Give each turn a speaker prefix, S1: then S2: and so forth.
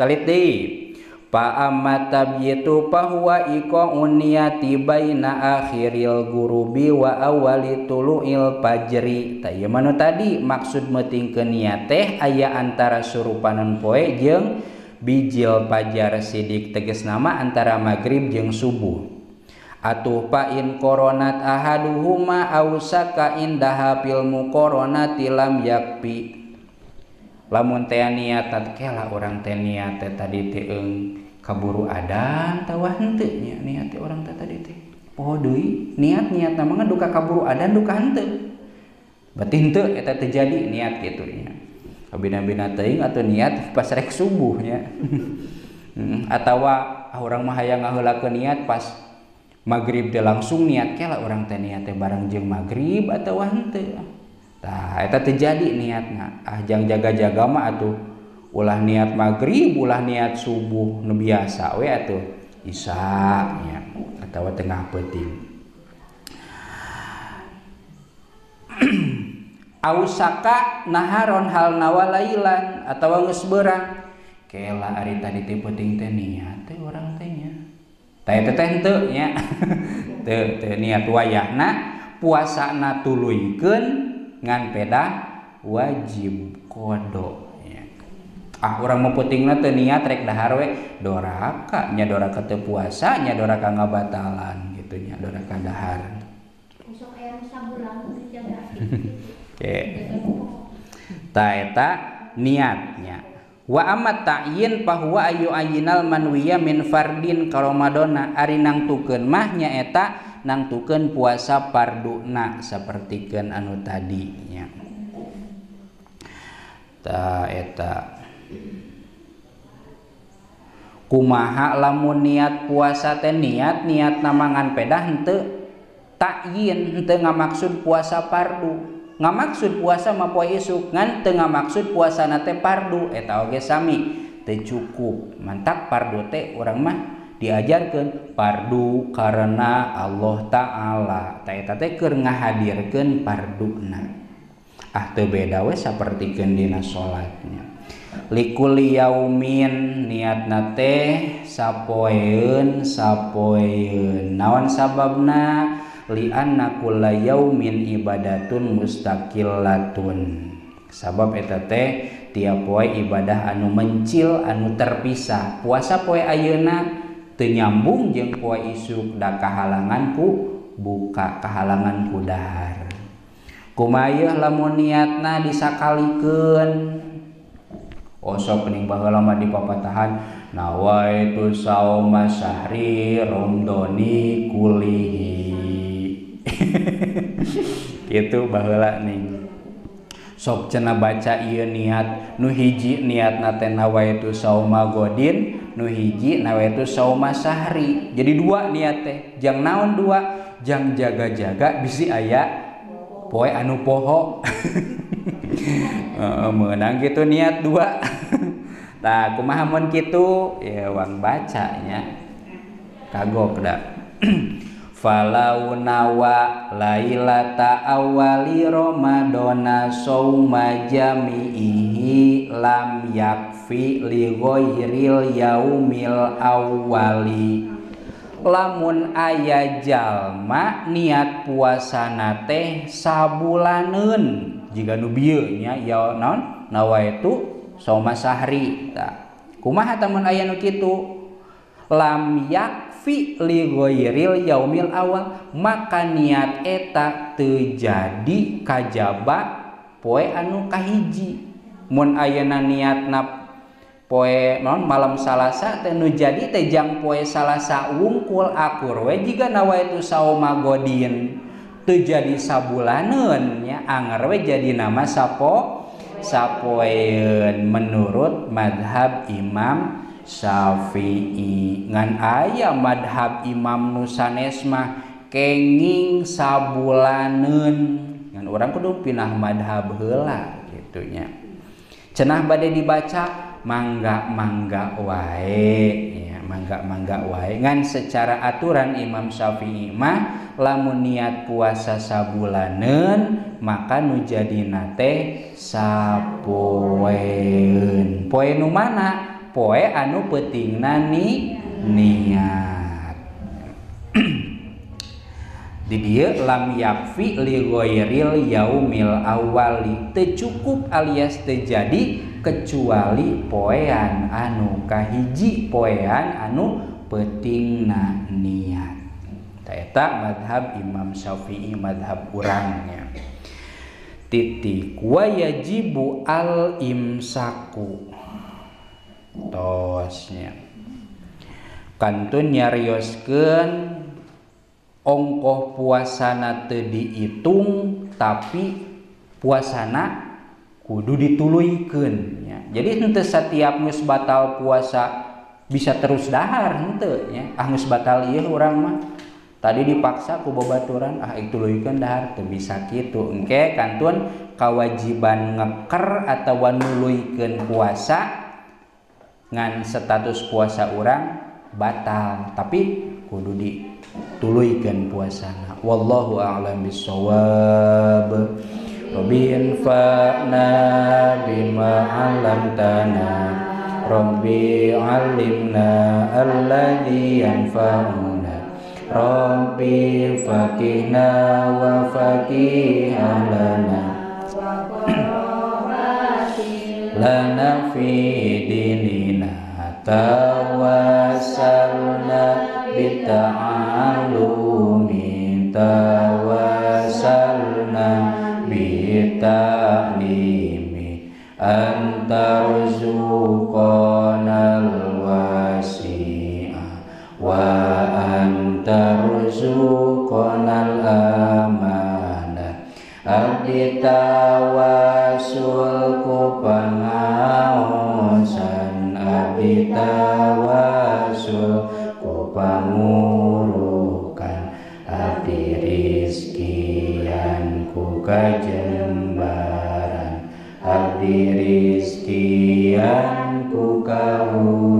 S1: Salit deui. Pa amma tabyitu fahuwa iqa'un niyati baina akhiril gurubi wa awali tulu'il fajri. Tah ieu mah nu tadi maksud meutingkeun niat teh aya antara surupanan poe jeung bijil fajar sidik, tegasna mah antara magrib jeung subuh. Atuh pa in koronat ahaduhuma aw saka indaha fil muqaranati lam yakfi. Lamun teh niat kela urang teh niat teh tadi teh kaburu adan tawa henteu nya niat teh urang teh tadi teh poho deui niat-niat mah duka kaburu adan duka henteu, berarti henteu eta teh jadi niat kitu nya. Bina-bina teuing atuh niat pas rek subuh nya. Atawa urang mah hayang ngaheulakeun niat pas magrib teh langsung niat kela urang teh niat teh bareng jeung magrib atawa henteu. Tah eta teh jadi niatna. Ah jang jaga-jaga mah atuh ulah niat magrib, ulah niat subuh nu biasa we atuh isya nya atawa tengah peuting. Ausaka naharon hal nawalailan atawa geus beurang. Kela ari tadi teh peuting teh niat teh urang teh nya. Tah eta teh henteu nya. Teu teu niat wayahna puasana tuluykeun ngan pedah wajib qada nya. Ah urang mah peutingna teu niat rek dahar we doraka nya, doraka teu puasa nya, doraka ngabatalan gitu nya, doraka dahar.
S2: Besok aya nu sabulan dijaga.
S1: Oke. Ta eta niatnya. Wa amma ta'yin fahuwa ayu ayinal manwiya min fardin ka Ramadana, ari nangtukeun mah nyaeta nangtukeun puasa farduna sapertikeun anu tadi nya. Ta eta kumaha lamun niat puasa teh niat niatna mangan pedah henteu ta'yin, henteu ngamaksud puasa fardu. Ngamaksud puasa mah poe isuk ngan teu ngamaksud puasana teh fardu, eta oge sami teu cukup. Mantak fardu teh urang mah diajarkeun fardu karena Allah Ta'ala. Ta eta teh keur ngahadirkeun farduna. Ah teu beda we sapertikeun dina salatnya. Likulli yaumin niatna teh sapoeun sapoeun. Naon sababna? Li anna kulla yaumin ibadatun mustaqillatun. Sabab eta teh tiap poe ibadah anu mencil anu terpisah. Puasa poe ayeuna teu nyambung jeung poe isuk da kahalangan ku buka, kahalangan ku dahar. Kumaha yeuh lamun niatna disakalikeun? Osok ning baheula mah dipapatahan nawaitu sauma syahri romdoni kulihi. Gitu baheula ning. Sok cenah baca ieu niat nu hiji niatna teh nawaitu sauma godin, nu hiji nawaitu sauma sahri. Jadi dua niat teh. Jang naon dua? Jang jaga-jaga bisi aya poe anu poho. Meunang gitu niat dua. Tah kumaha mun kitu? Ya wang bacanya. Kagok da. Falau nawa lailata awali ramadana sauma jami'ihi lam yakfi li ghairil yaumil awali. Lamun aya jalma niat puasana teh sabulaneun jiga nu bieu nya ya naon nawaitu sauma sahri. Tah kumaha tamun aya nu kitu? Lam yakfi li ghairil yaumil awal, maka niat eta teu jadi kajaba poe anu kahiji. Mun ayeuna niatna poe naon malam Salasa teh nu jadi teh jang poe Salasa wungkul akur we jiga nawaitu sauma godin teu jadi sabulaneun nya, anger we jadi nama sapo sapoeun menurut madhab Imam Syafi'i. Ngan aya madhab Imam nu sanes mah kenging sabulaneun. Ngan urang kudu pinah madhab heula kitu nya. Cenah bade dibaca mangga-mangga wae nya, mangga-mangga wae. Ngan secara aturan Imam Syafi'i mah lamun niat puasa sabulaneun maka nu jadina teh sapoeun. Poe nu mana? Poe anu peutingna niat. Di dieu lam yakfi li ghairil yaumil awali, teu cukup alias teu jadi kecuali poean anu kahiji, poean anu peutingna niat. Eta madhab Imam Syafi'i, madhab urangnya. Titik wa yajibu al imsaku. Tosnya kantun nyarioskeun ongkoh puasana teu diitung tapi puasana kudu dituluykeun nya. Jadi henteu setiap geus batal puasa bisa terus dahar henteu nya. Ah geus batal ieu urang mah tadi dipaksa ku babaturan ah dituluykeun dahar teu bisa kitu. Engke kantun kawajiban ngeker atawa nuluykeun puasa ngan status puasa urang batal tapi kudu dituluykeun puasana. Wallahu a'lam bissawab. Rabbi infa'na bima 'allamtana, Rabbi 'allimna alladzi yanfa'una, Rabbi faqihna wa faqih lana, lana fi dinina, tawassalna bita'allumi, tawassalna bita'limi, antarzuqanal wasi'a wa antarzuqanal amana. Abdi tawasul ku pangaosan, abdi tawasul ku pangurukan, abdi rizkian ku kajembaran, abdi rizkian ku kahurupan.